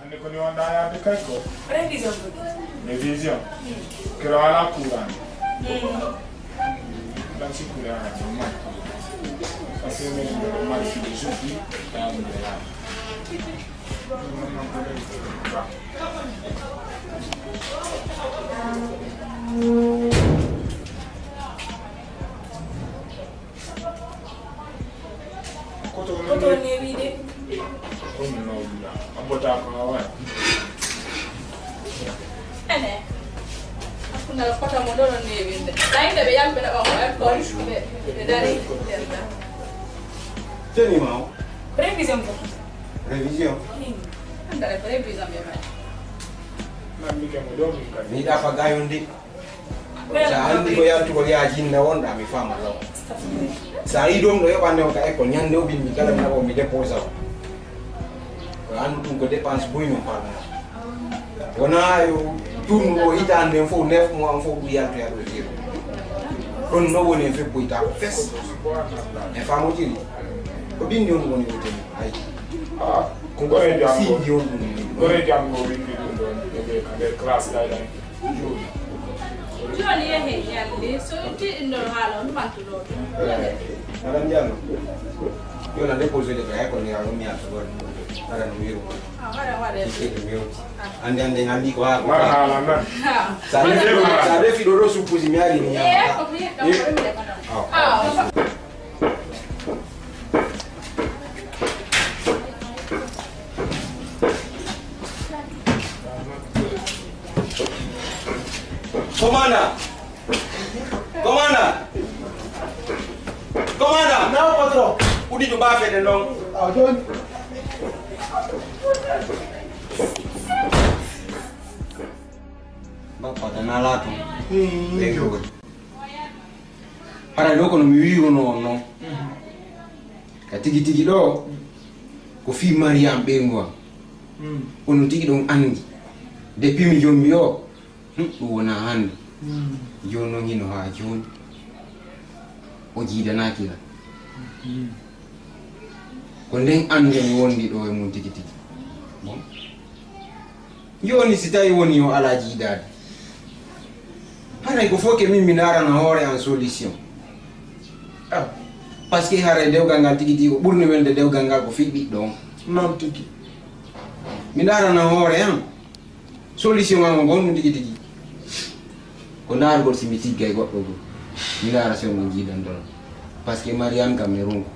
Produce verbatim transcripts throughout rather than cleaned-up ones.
Hannde ko ni wonɗaa yaade kay ko? Révision ko ɗum. Révision? Kiro alaa courant. Ɗan si courant a ɗum man. Parce que min ɗo mari philosophie, ɗan ɗo yaade. Koto newi de. Kono nawɗuɗa. Abbota ko a waɗi. Ene. Hakkunde koto mo ɗo no newinde. Tawi nde ɓe yalɓe ɗo ɓawo e ko ɓe ɓe dari. Teni ma o. Révision ko. Révision. Andare ko révision ɓe mari. Nan mi kemo ɗo min kadi. Mi ɗafa gayon de. Sa anndi ko yaltugol yaa jinna wonɗa, mi faama law. Sa yi ɗum ɗo yoɓande on ka école, ñande o bimbi kala mi naɓa mi déposa on. Ko andu ɗum ko dépense boy min parna. Wona yo tunnu o hitande nden fof, neuf mois on fof ɗum yaltoya ɗo zéro. Ɗon no woni en febboyta ko fes. E faamo jiri. Ko bindi on woni o teni. Ay. Ah, ko gore jam. Sindi on ɗum. Gore jam no windi ɗum ɗon. Ɓe ka nder classe kay ɗan. Jooni yahe ñalli, so tiɗinɗon haala on mantuɗo ɗum. Madame Diallo, yo na déposé de kay ko ni a ɗum yalta gol. Ara no wiru mo. Ah, waɗa, waɗa. Ande, ande, andi ko ha ko. Mara haala nan. Sa refi ɗo ɗo suppusi mi ari ni. Eh, ko mi yetta ko mi yetta. Ah. Commandant! Commandant! Commandant! Non, patron. Uddito bafeɗe non. Ah, joni. Bappa tan alaa toon. Hmm, ɓe jogori. Haray ɗo kono mi wiiruno on noon. Ka tigi tigi ɗo, ko fii Mariyam ɓeyngu am. Onon tigi ɗon anndi. Depuis mi jommi o, hmm, ɗum wonaa hannde. Jooni noon hino haa jooni. O jiidanaaki lan. Ko nden annde mi wondi ɗo e mum tigi tigi. Bon. Jooni si tawi woni o alaa jiidaade, haray ko fof ke min mi ndaarana hoore an solution. Ah, parce que haray dewgal ngal tigi tigi ko ɓurni welde dewgal ngal ko fii ɓiɗɗo on. Noon tigi. Mi ndaarana hoore an solution an on gonɗum tigi tigi. Ko ndaargol si mi tiggay goɗɗo gol. Mi ndaara si on jiidandono. Parce que Mariam kam mi runko.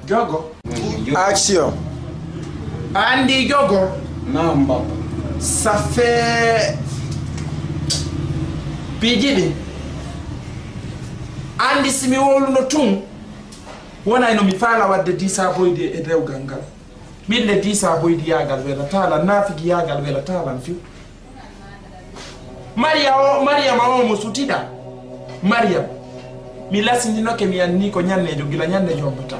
Jogo. Action. A anndi jogo? Naam, baba. Ça fait piiji ɗi. Anndi si mi wowluno tun, wonay no mi faala wadde diisaa boydi e dewgal ngal. Min le diisaa boydi yaagal wela taalan, naafigi yaagal wela taalan few. Mariya o, Mariyama o mo sutida. Mariyam, mi lasindinoke mi anni ko ñanneejo gila ñande jombata.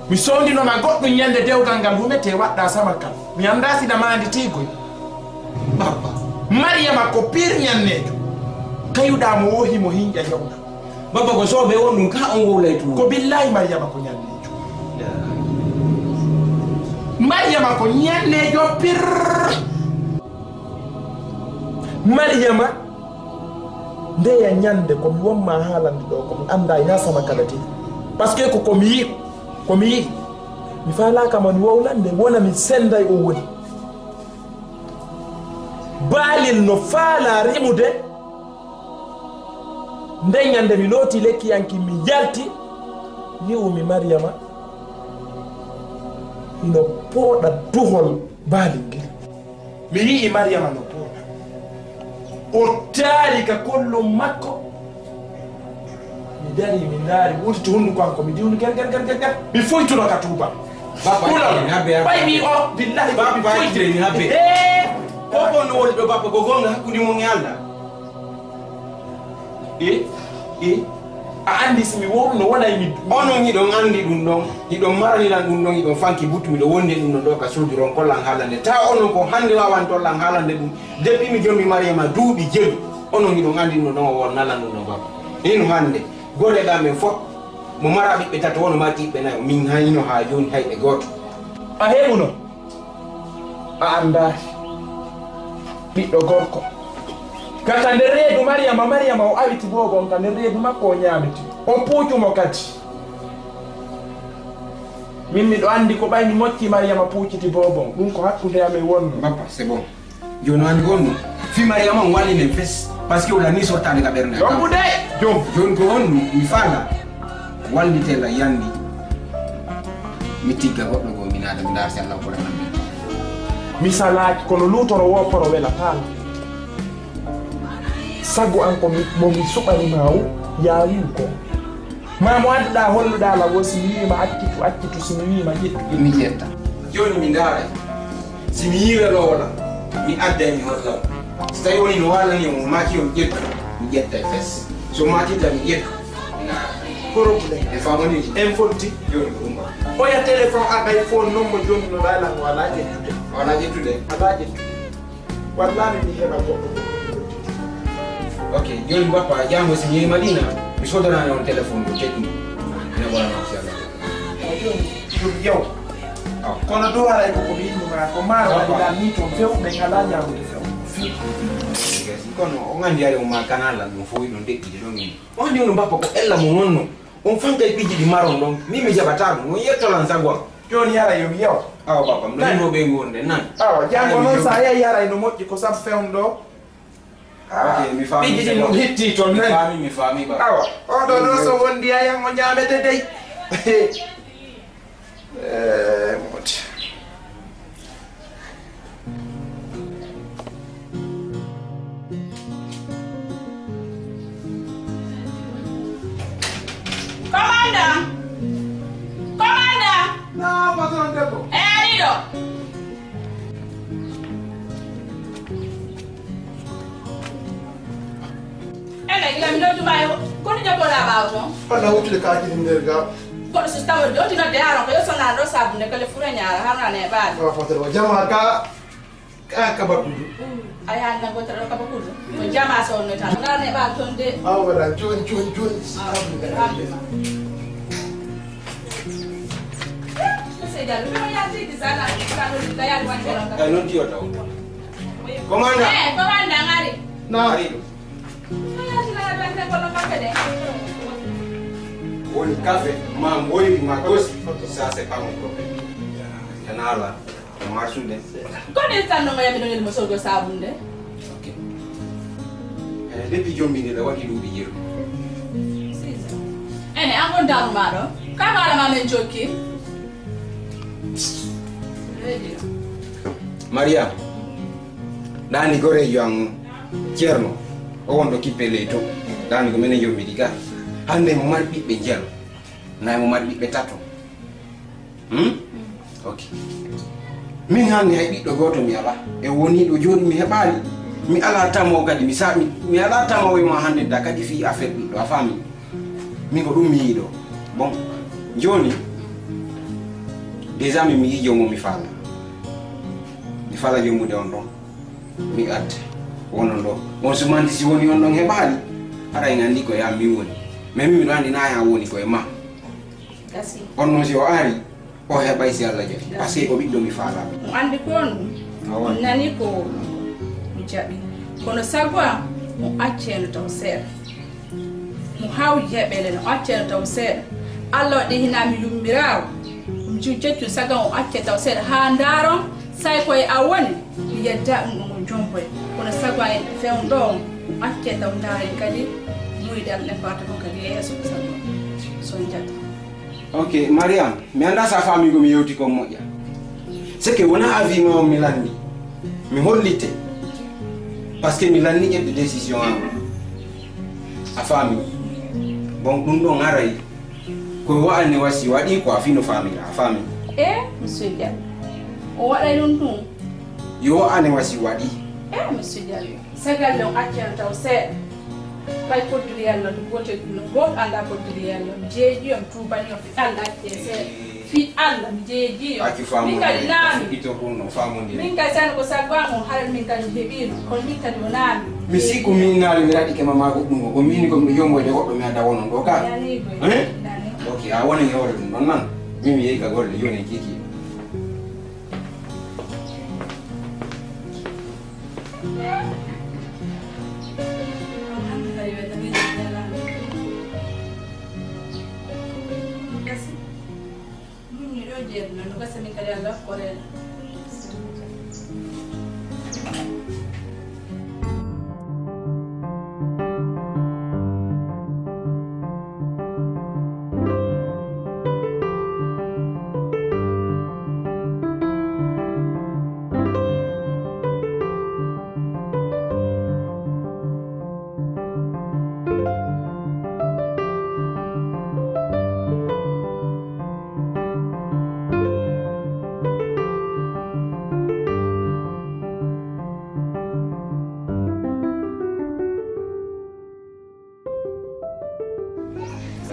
Mi soondinoma goɗɗum ñande dewgal ngal humete waɗɗa samakal. Mi anndaa sida maandi tiigoy. Baba. Mariyama ko pir ñanneejo. Kayuɗa mo wohi mo hinƴa jawna. Baba ko soɓe on ɗum ka on wowlay tun. Ko billahi Mariyama ko ñanneejo. Mariyama ko ñanneejo pir. Mariyama, ndeya ñande ko mi wonma haalande ɗo, ko mi annda ina sama kala tigi. Parce que ko ko mi yi, ko mi yi. Mi faalaaka ma mi wowlande, wona mi senday o woni. Baalil no faala rimude. Nden ñande mi looti lekki yanki mi yalti, yi'umi Mariyama hino pooɗa duhol baalingel. Mi yi'i Mariyama no pooɗa. O taari ka kollum makko. Mi dari mi ndaari wurti hunduko am ko mi diwni ger ger ger ger. Mi foytuno ka tuuba. Baba, kulol. Habe, habe, ɓay mi o billahi baba mi foytini habe. Eh, ko ko no woni ɗo baba ko gonga hakkunde mon e Allah. E e a anndi si mi wowluno wonay mi. Onon hiɗon anndi ɗum ɗon, hiɗon maranilan ɗum ɗon, hiɗon fanki buttu miɗo wondi e ɗum ɗon ɗo ka suudu ron kollan haalande. Tawa onon ko hannde wawanton lan haalande ɗum. Depuis mi jommi Mariama duuɓi jeɗu, onon hiɗon anndi ɗum ɗon o wonnalan ɗum ɗon baba. Hino hannde, golle ɗa men fof, mo mara ɓiɓɓe tato, wono ma ɓiɓɓe nayo, min hayno haa jooni hay ɓe gooto. A heɓuno? A anndaaki. Ɓiɗɗo gorko. Ka, ka nder reedu Mariyama, Mariyama o awiti boobon ka nder reedu makko o ñaamiti. On puucu mo kadi. Min miɗo anndi ko ɓay mi mocci Mariyama puuciti boobon. Ɗum ko hakkunde amen wonno. Bappa, c'est bon. Jooni o anndi wonno. Fii Mariyama on wallinen fes. Parce que o lanni sottaade ka ɓernde. Jombude! Jom. Jooni ko honɗum mi faala? Wallitee la yandi. Mi tigga goɗɗo goo, mi naada, mi ndaara si Allah ko waɗa. Mi salaaki, kono luutoro woo poro wela paala. Sago an ko mi, mo mi suɓani ma o, yaawi ko. Ma mo adduɗaa holluɗaa la woo, si mi wiima accitu, accitu, si mi wiima ƴettu, ƴettu. Mi ƴetta. Jooni mi ndaaray. Si mi yiiweloowo la, mi adday mi holla. Si tawi woni no waalani on, o maaki on ƴettu, mi ƴettay fes. So maaki tan mi ƴettu. Problème. E famani en fotti. Joni ko ɗum ba. Oya téléphone a kay phone non mo joni no ɗa lan wala ƴettude. Wala ƴettude. Ala ƴettude. Wallahi mi heɓa goɗɗo. Ok, joni bappa jango si mi yehi Madina, mi sodanani on téléphone ɗo tekni. Ina wala non si Allah. Joni ɗum yew. Kono ɗo haray ko ko mi innuma ko maaro waɗi lan ni toon few ɓe ngala ñaamude few. Kono o nganndi ari o ma kanal lan ɗum fof ɗum deƴƴiɗi ɗon. On ni on bappa ko ella mo wonno. On fankay piiji ɗi maron ɗon. Min mi jaɓataa ɗum. On yettolan sago am. Jooni yara yo mi yew. Awa bappa, mi ɗo ɓe ngonde nan. Awa janngo noon so a yehi haray no moƴƴi ko sabu fewn ɗo. Ok, mi faami. Piiji ɗi ɗum hitti toon nan. Mi faami, mi faami bappa. Awa oɗo ɗo so wondi a yan o ñaamete dey. Eh, moƴƴi. Commandant! Commandant! Na patron debbo. E ari ɗo. Ene gila mi noddu ma e kono jokkoɗa ɓaawo toon. Falla wuttude kaakiri nder ga. Kono so tawa joti nodde haron ko yo sonaa ɗo sabu nde kala fura ñaara harna ne ɓaade. Wa fatere wa jama ka ka ka bakkudu. A yaani na gotere ɗo ka bakkudu. Ko jama so no tan. Ngara ne ɓaade toon de. Awa wala joni joni joni. Awa, rabbi ma. Sey Jallo, ɗum yaati ki sana ka no ka yaati wante ɗon ka. Ay non tiyo taw. Commandant. Eh, commandant, ari. Na. Ari. Woni café, ma mboyri, ma gosi, ça c'est pas mon problème. Yana ala, marsude. Kono tan no yami no mo sogo sabunde. Ok. Eh, depuis jombi ni la wadi lubi yero. Ene an kon daru ma ɗo. Ka no ala ma men jokki. Mariam. Ɗaani goreejo am Ceerno, o wonɗo kippe ley to. Ɗaani ko minen yommiɗi ga. Hannde mo mari ɓiɓɓe njelo. Nayi mo mari ɓiɓɓe tato. Hmm? Ok. Min hannde hay ɓiɗɗo gooto mi alaa. E woniiɗo jooni mi heɓaali. Mi alaa tamo kadi, mi sa-, mi, mi alaa tamo e ma hannde da kadi fii affaire ɓiɗɗo, a faami? Min ko ɗum mi yiɗo. Bon, jooni, déjà min mi yijo mo mi faala. Mi fala jommude on ɗon. Mi adda. Wonon ɗo. On sumanti si woni on ɗon heɓaali. Haɗa en anndi ko ya mi woni. Mais min miɗo anndi na ya woni ko e ma. Gasi. On non si o ari, o heɓay si Allah jaɓi. Gasi. Parce que ko ɓiɗɗo mi faala. Mo anndi ko on. Awa. Nani ko mi jaɓi. Kono sago am, mo acceno taw seeɗa. Mo hawji heɓele no acceno taw seeɗa. Allah waɗi hina mi yummiraawo. Mi ju-, jeccu sagan o acce taw seeɗa haa ndaaron say koye a woni. Mi yedda ɗum ɗum o jomboy. Kono sago en fewn ɗo on, o acce taw ndaaren kadi muyde am ɗen fata kon kadi e yeeso ko sago. So jaɓi. Ok, Mariam, mi anndaa so a faamii ko mi yewti kon moƴƴa. C'est que wonaa avis ma on mi lanni. Mi hollitte. Parce que mi lanni ƴetde décision am. A faamii? Bon, ɗum ɗon aray. Ko wa'ani wasi waɗi ko a fino faamira. A faamii? E, monsieur Diallo. O waɗay ɗum ɗum. Yo wa'ani wasi waɗi. E, monsieur Diallo. Sagal ɗon accano taw seeɗa. Ɓay kodduri Yallo, gooto, gooto anndaa kodduri Yallo. Jeeji on tuubani on, fi Allah accee seeɗa. Fi Allah, mi jeeji on. Accu faamude. Min kadi naami. Ito ɗum no faamude. Min kadi sani ko sago an on, haɗa min kadi heɓiino. Kono min kadi o naami. Mi sikku mi naali mi raɗike ma maa goɗɗum ko. Ko min ko mi yomboyde goɗɗo mi adda wonon ɗo ka. Nani ko. Eh? Nani. Ok, a woni e hoore ɗum ɗon nan. Min mi yehi ka golle, jooni en kiiki. Min kadi Allah korel.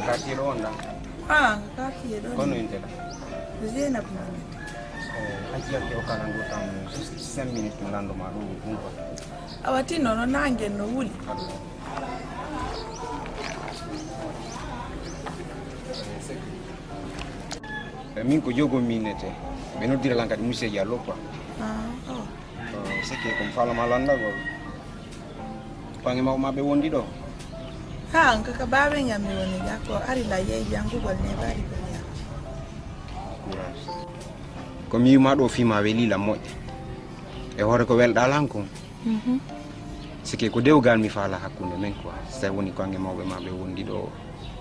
Ka kiro onda. Ah, ka kiro. Kono intela. Zainab Mohamed. Eh, aji yake okala ndo tam just cinq minutes mi lando ma ɗo ɗum ko. Awa tinno no nangen no wuli. E min ko jogo minete. Ɓe noddira lan kadi Monsieur Diallo quoi. Ah, oh. Seke ko mi faalama lanndagol. Pange mawɓe ma ɓe wondi ɗo? Ha, on kaka baabe ngam mi woni ga ko ari la yehi jangugol ne bari ko ya. Courage. Ko mi yima ɗo fima weli la moƴƴa. E hoore ko welɗa lan kon. Mhm. Sike ko dewgal mi faala hakkunde men quoi. Sai woni ko ange mawɓe ma ɓe wondi ɗo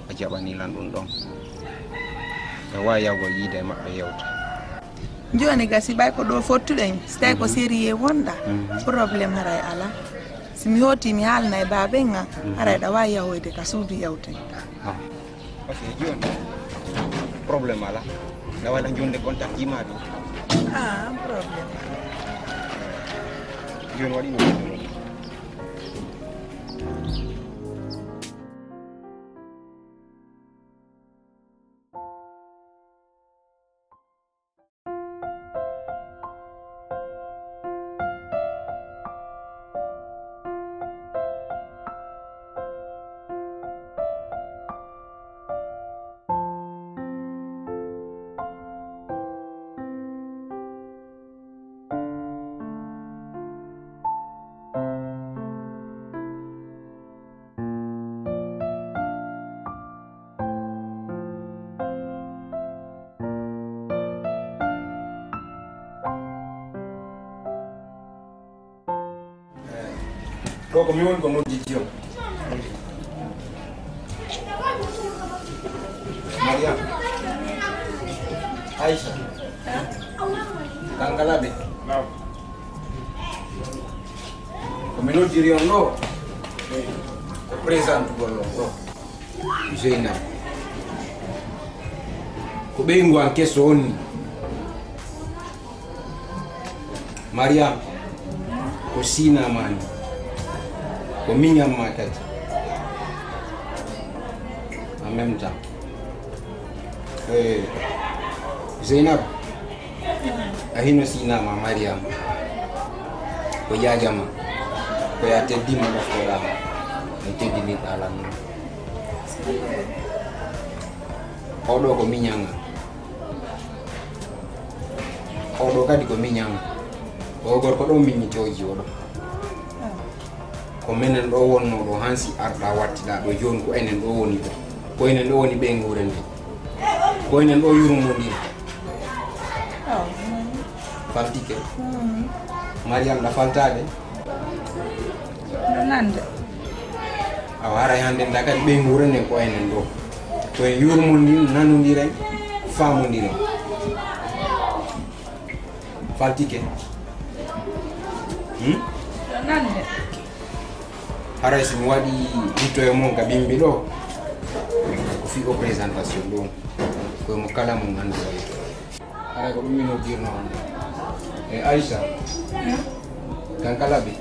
a jaɓani lan ɗum ɗon. E wawi yawgol yiide e maɓɓe yewta. Joni gasi ɓay ko ɗo fottuɗen, so tawi ko sérieux wonɗa, problème haray ala. Si mi hooti mi haalna e baaben an, haray ɗa wawi yahoyde ka suudu yewten. Ah. Ok, joni problème ala. Ɗa wawi jonde contact ma ɗum. Ah, problème. Joni waɗi no. Ɗo ko mi woni ko noddi Diom. Mariam. Aïcha. Kankalaɓe. Ko mi noddiri on ɗo. Ko présentugol on ɗo. Zeynab. Ko ɓeyngu an keso on ni. Mariam. Ko sina ma ni. Ko miñam ma kadi. En même temps. Eh, Zeynab. A hino sinama Mariam. Ko jaajama. Ko ya teddima ɗoftoɗama. Mi teddinirɗa lan. Oɗo ko miñanga. Oɗo kadi ko miñanga. O gorko ɗo miñi joji oɗo. Ko menen ɗo wonno ɗo hansi arɗa wattiɗa ɗo joni ko enen ɗo woni ɗo. Ko enen ɗo woni ɓeynguure nde. Ko enen ɗo yurmodiri. Faltike. Mariam ɗa faltade. Ɗo nande. Awa haray hande nda kadi ɓeynguure nde ko enen ɗo. Ko en yurmodiri, nanodiren, famodiren. Faltike. Hmm? Ɗo nande. Haray so mi waɗi yittoye mon ka bimbi ɗo, ko fi o présentation ɗo, ko mo kala mo ganduɗa. Haray ko ɗum min o dirno on. E Aïcha, kan kala ɓe.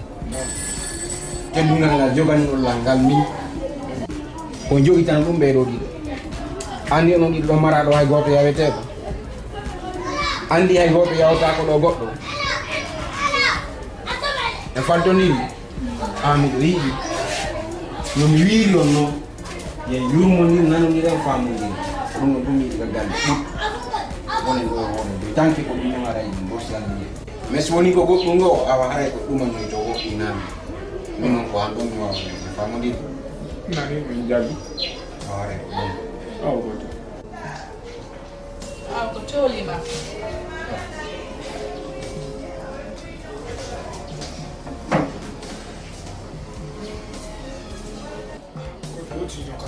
Teddungal ngal joganiɗon lan ngal min. Ko jogitan ɗum ɓe ɗo ɗiɗo. Andi onon ɗiɗo ɗo maraɗo hay goto yaweteɗo. Andi hay goto yawtako ɗo goɗɗo. E faltoniri. An miɗo yiɗi no mi wiiri on noon, yo en yurmondir, nanondiren, faamondire. Ko ɗum ɗon ɗum yiɗi ka galle ɗum. Wonen ɗo e hoore dow tanke ko ɗum ɗum ara e ɗum borsi Allah. Mais so woni ko goɗɗum ngo, awa haray ko ɗumanoyto woɗɗinaama. Ɗum noon ko an ɗum mi waawa wonde faamondire. Nani min jaabi. Awa haray ko ɗum. Awa goto. Aw ko coolima.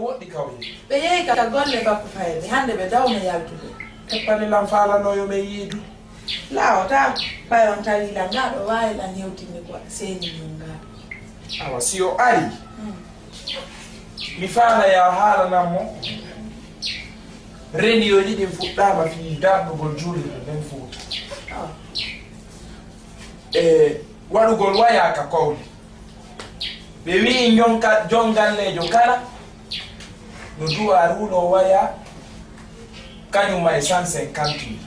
woɗɗi kawye. Ɓe yehi ka golle bappa Fayde, hannde ɓe dawno yaltude. Teppale lan faalano yo men yiidi. Laawo ta, ɓay on tawi lan, nga ɗo waawi lan hewtinde ko seeni min nga. Awa, si o ari, mi faala ya haalanan mo. Rendiyoji ɗin fuɗɗaama fii darnugol juulirde nden Fuuta. E waɗugol waya ka kowle. Ɓe wi'i jonka-, jon galleejo kala no duwa ruulo waya kañum e cent cinquante mille.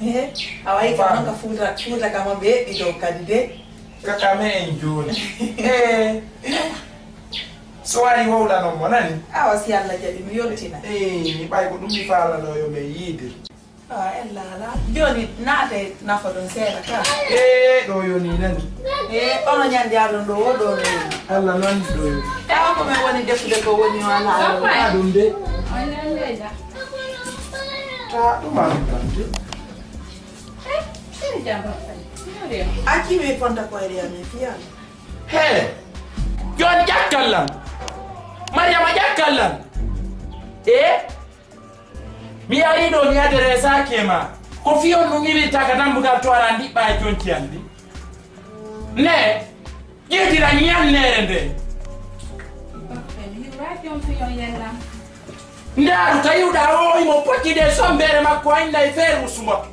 Ehe, a wayi ka non ka Fuuta, Fuuta kama ɓe eɓɓi ɗo kadi de. Ka kame en jooni. Eh. So ari wowlanon mo nani? Awa si Allah jaɓi mi yoltina. Eh, ɓay ko ɗum mi faalano yo men yiidir. Ah, ella ala. Jooni naate nafa ɗon seeɗa ka. Eh, ɗo yoni nani? Eh, ono ñande aɗon ɗo, o ɗo no yoni. Allah non ɗo yoni. Tawa ko men woni defude ko woni o ala. Papa. Ɗum de. On ñande da. Ta ɗum an tan de. Eh, sini jamba. Acci mi fonta ko eri ami fiyan. He. Jooni ƴakkal lan. Mariama ƴakkal lan. Eh? Mi ari ɗo mi aderesaaki e ma. Ko fiyon ɗum iwirta ka dambugal to ara ndiɓɓa e jonki an ndi. Ne, ƴeetira ñannere nde. Ndaaru ka iwɗa o, imo pocci ɗe sombere makko, a inna e feere usumoto.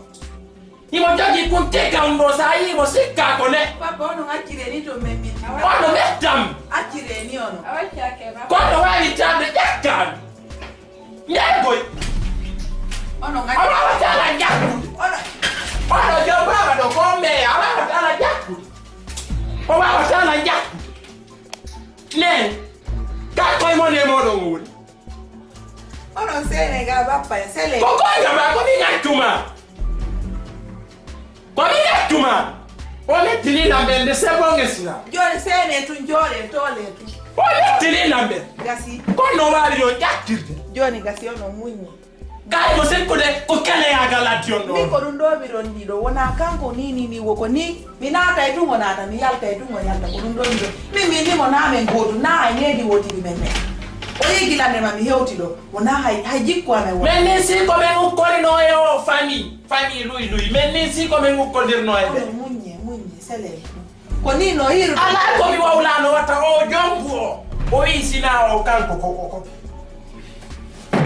Imo jogi kun tigga un ɗo, sa yii mo sikka ko ne. Papa, onon accire ni to men min. Ono mettam. Accire ni ono. Kono waawi taade ƴakkan. Ndeegoy. Ono a waawata ala ƴakkude. Ono. Ono jom baaba ɗo ko meya, a waawata ala ƴakkude. O waawata ala ƴakkude. Ne. Ka koye mon e moɗon o woni. Onon seene ga bappa e sele. Ko koye ga ba ko min accuma. Ko min accuma. O mettini lamɓe nde c'est bon esna. Jooni seene tun jooɗe toole tun. O mettini lamɓe. Gasi. Kono waawi yo ƴattirde. Jooni gasi ono muññi. Kay mo sikkude ko keleyagal addi on ɗo. Min ko ɗum ɗo miɗon ɗiɗo wona kanko ni ni ni wo ko ni. Mi naatay tun o naata, mi yaltay tun o yalta, ko ɗum ɗon ɗo. Min min nimo na men gootu, na hay needi wotiri men men. O yii gila nde ma mi hewti ɗo, wona hay, hay jikku amen wona. Men nin si ko men ukkolino e o famille, famille luy luy. Men nin si ko men ukkodirno e ɓe. Onon muññe, muññe, sele. Ko ni no hiru. Alaa ko mi wawlaano wata o jombu o. O wi sina o kanko ko, ko, ko.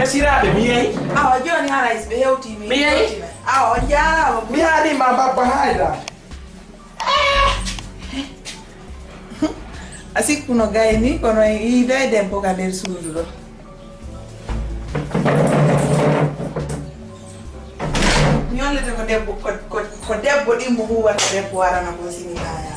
Esiraaɓe, mi yehi. Awa, jooni haray si ɓe hewtii, mi Mi yehi. Hewtii ɓe. Awa, on jaaraama. Mi haali ma babba hayda. A sikkuno gayni, kono en yii bee debbo ka nder suudu ɗo. Mi hollete ko debbo, ko, ko, ko debbo ɗimmo huuwata debbo warana ko sini kaya.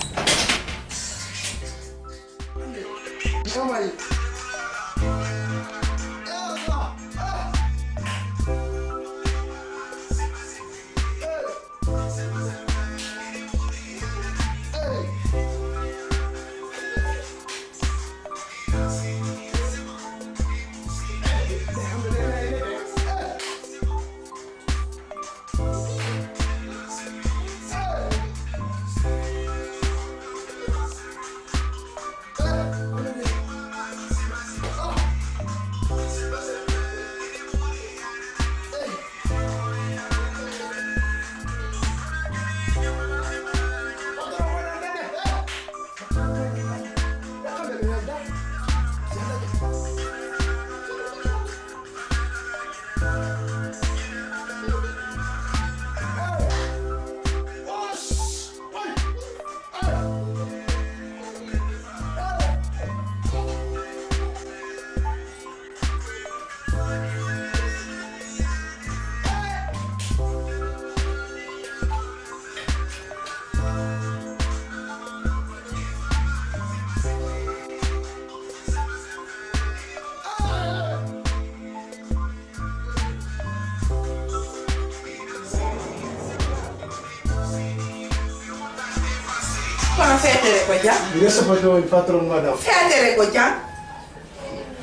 Kono feetere ko jam. Yeeso ko ɗo woni patron, madame. Feetere ko jam.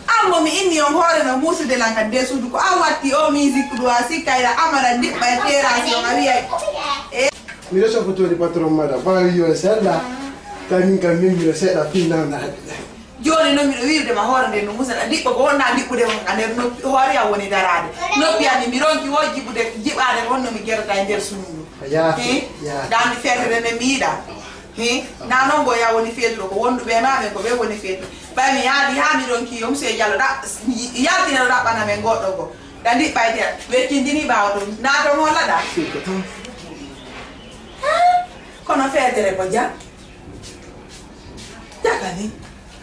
An mo mi inni on hoore no muusude lan ka nder suudu, ko an watti o musique ɗo a sikkayra amara ndiɓɓa e terrasse on a wiyay. E Mi reso ko tooni patron, madame. Ba yo sella. Kamin kam min mi seeɗa pinna na. Jooni noon miɗo wi'ude ma hoore nde no musaɗa diɓɓo ko wonnaa diɓɓude kon ka nder noppi hoore am woni daraade. Noppi am mi ronki wo jiɓude, jiɓaade ko honno mi gerata e nder suudu ndu. Yaafi, Hee? Yaafi. Dande feetere nde mi yiɗa. Hee? Na noon mbo ya woni feetuɗo ko wonduɓe ma ɓen ko ɓe woni feetu. Ɓay mi yaadi haa mi ronki yo monsieur Diallo ɗa-, yaltina ɗo ɗaɓɓana men goɗɗo go. Ɗa ndiɓɓay te weccindini ɓaawo ɗum. Naato mo laɗa. Fii ko tan. Kono feetere ko jam. Jaka ni.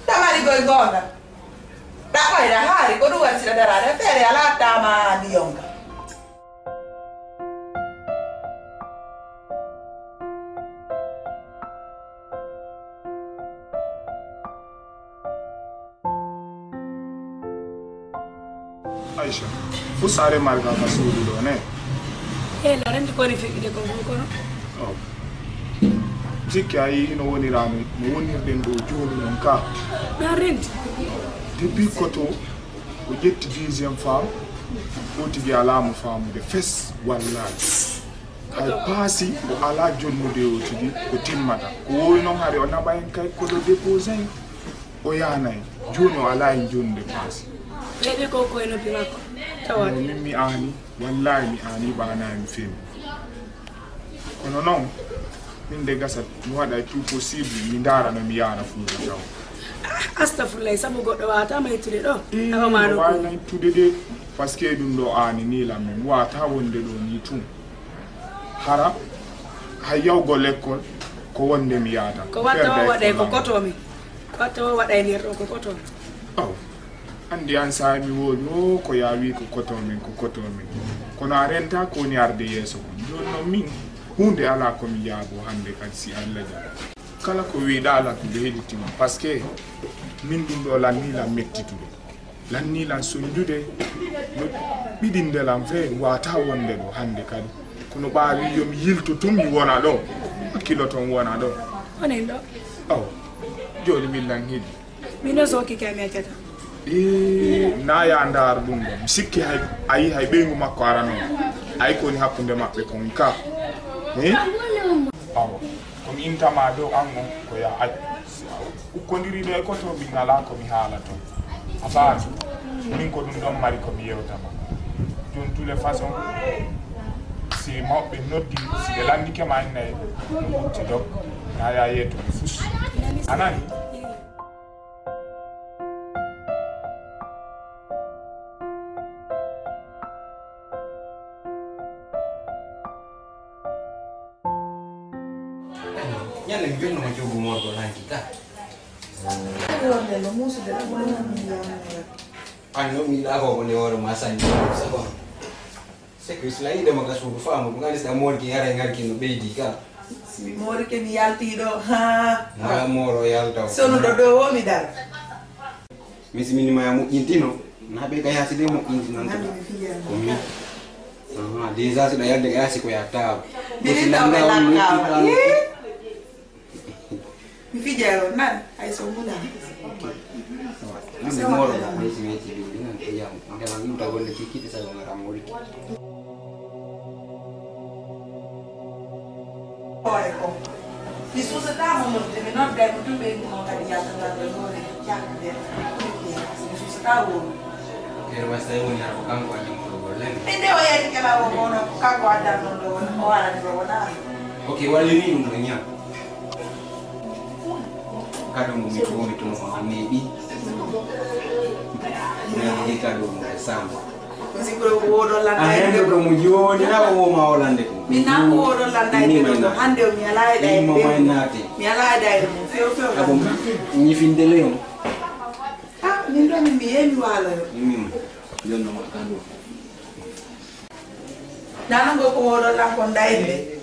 Tamari goy goonga. Ɗaɓɓayɗa haari ko ɗum waɗi siɗa daraade feere alaa tama ndiyonga. Aisha, fo saare marga ka suudu ɗo ne? Hela renti ko woni feƴƴude ko fof kono. Oh. Jikki a yii no woniraano, no wonirɗen ɗo jooni noon ka. Na renti. Depuis koto o ƴetti deuxième femme, o tigi alaa mo faamude fes, wallahi. Hay paasi o alaa jonnude o tigi ko timmata. Ko wowi noon hari o naɓa en kay koɗo déposé en. O yaanay. Jooni o alaa heen jooni nde paasi. Heɓi ko koye noppi makko. Tawa. No min mi aani, wallaahi mi aani, ɓaanaay mi feewi. Kono noon, min nde gasat, mi waɗay tout possible, mi ndaara no mi yaara Fuuta taw. Ah, astafurlay, sabu goɗɗo waawata ma yettude ɗo. Ii, awa ma no waawna yettude de, parce que ɗum ɗo aani nii lam, mi waawata wonde ɗo nii tun. Hara, hay yawgo lekkol, ko wonde mi yaata. Ko watta o waɗay ko koto min. Ko watta o waɗay nder ɗo ko koto min. Aw, anndi an saami woodi o ko yaa wi ko koto min, ko koto min. Kono a renta ko woni arde yeeso kon. Jooni noon min, huunde alaa ko mi yaabo hannde kadi si Allah jaɓi. Kala ko wiiɗaa lan ko ɓe heɗitima. Parce que min ɗum ɗo lan nii lan mettitude. Lanni lan sonjude no ɓiɗinde lan fee wata wonde ɗo hannde kadi. Kono ɓaawi yo mi yilto tun mi wona ɗo. Hakkilo ton wona ɗo. Onen ɗo. Aw. Jooni min lan hiɗi. Min ɗo sooki kay mi accata. Ee, na ya ndaar ɗum ɗo. Mi sikki hay, ayi hay ɓeyngu makko arano. Ayi ko woni hakkunde maɓɓe kon ka. Ee? Awa. Ko mi intama dow an on ko ya accu. Ukkondirii ɗo e koto min alaa ko mi haala ton. A faami? Min ko ɗum ɗon mari ko mi yewta ma. Jooni, toutes les façons, si mawɓe noddi, si ɓe lanndike ma innay, no ɓutti dog, na ya yeeto ɓe fus. A nani? Ñande mi jonnoma coggu morgol hanki ka. Wonde no muusude ɗam woni no mi yamira. An no mi yiɗa ko woni hoore ma sanni. Sabon. C'est que si la yiɗama ka suudu faamu ɗum andi sa morgi ara ngarki no ɓeydi ka. Si mi morike mi yalti ɗo ha. Mala moro yalta. Sonuɗo ɗo o mi dara. Mi si minima ya moƴƴintino. Na ɓe ka yaasi de moƴƴintinan. Nandi mi fiya. Ko mi. Aha, déjà si ɗo yalde ka yaasi ko ya taw. Minin taw ɓe lakkawa. Mi fija yo nan ay so muna. Ande moro na ɓe si weti ɗiɗi nan ko jam. Ngala yimta golle kikiɗe sa yo ngara mori. Hoore ko mi susataama nodde mi nodday mo tun ɓeyduno kadi yaltataa ɓe hoore. Jannde mi susataa wonu. Ene wasi tawi woni hara ko kanko addi mo ɗo golle. Min de o yeeti kala o wono ko kanko addan non ɗo wona o arani ɗo wona. Ok, wallini ɗum ɗo ñam. Kado mo mi fomi tun o neeɓi. Neeɓi kado mo e samba. Musikkuɗo ko woɗo lannda a hendo ɗo mo jooni na o woma o lande ko. Min na ko woɗo lannda e ɗo hande o mi ala e ɗa e mo may naati. Mi ala e ɗa e mo few few. Abo ñifinde leon. Ah, min ɗo min mi yemi walo yo. Min jonno ma kando. Nana ngo ko woɗo lan ko ndayde.